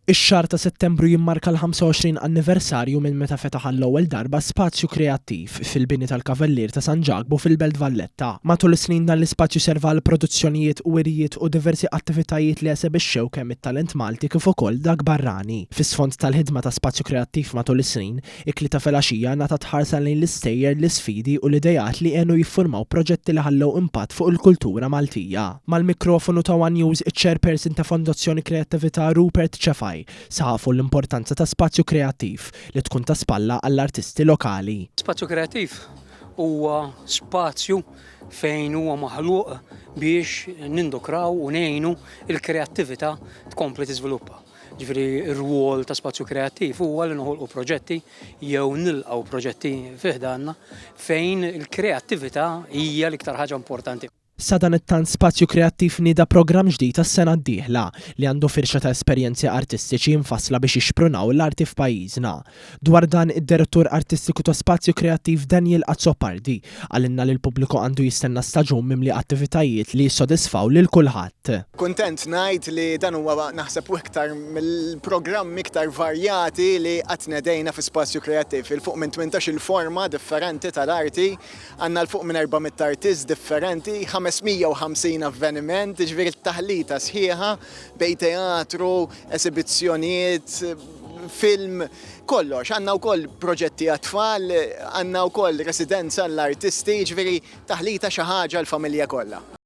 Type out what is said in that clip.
Ix-xahar ta' Settembru jimmarka l-25 anniversarju minn meta fetaħ għall-ewwel darba Spazju Kreattiv fil-bini tal-Kavallier ta' San Ġakbu fil-Belt Valletta. Matul is-snin dan l-ispazju serva għal produzzjonijiet, wirjiet u diversi attivitajiet li esebixxew kemm it-talent Malti kif ukoll dak barrani. Fis-sfond tal-ħidma ta' Spazju Kreattiv matul is-snin, It-Tlieta filgħaxija ngħatat ħarsa lejn l-istejjer, l-isfidi u l-ideat li għenu jiffurmaw proġetti li ħallew impatt fuq il-kultura Maltija. Mal-mikrofonu ta' one News, iċ-Chairperson ta' Fondazzjoni Kreattività Rupert Cefai saħaq fuq l-importanza ta' spazju kreattiv li tkun ta' spalla għall-artisti lokali. Spazju kreattiv huwa spazju fejn huwa maħluq biex nindokraw u ngħinu l-kreattività tkompli tiżviluppa. Ġifieri r-rwol ta' Spazju Kreattiv huwa li noħolqu proġetti jew nilqgħu proġetti fi ħdanna fejn il-kreattività hija l-iktar ħaġa importanti. Sadanittant Spazju Kreattiv nieda programm ġdid għas-sena d-dieħla li għandu firxa ta' esperjenzi artistiċi mfassla biex jixprunaw l-arti f'pajjiżna. Dwar dan, id-Direttur Artistiku ta' Spazju Kreattiv Daniel Azzopardi qalilna li l-pubbliku għandu jistenna staġun mimli attivitajiet li jissodisfaw lil kulħadd. Kuntent ngħid li dan huwa naħseb iktar mill-programmi iktar varjati li qatt nedejna fi Spazju Kreattiv. Il fuq minn 18-il forma differenti tal-arti, għandna 'l fuq minn 400 artist differenti, 550 avveniment, jiġifieri taħlita sħiħa bejn teatru, esibizzjonijiet, film, kollox. Għandna wkoll proġetti għat-tfal, għandna wkoll residenza għall-artisti, jiġifieri taħlita xi ħaġa għall-familja kollha.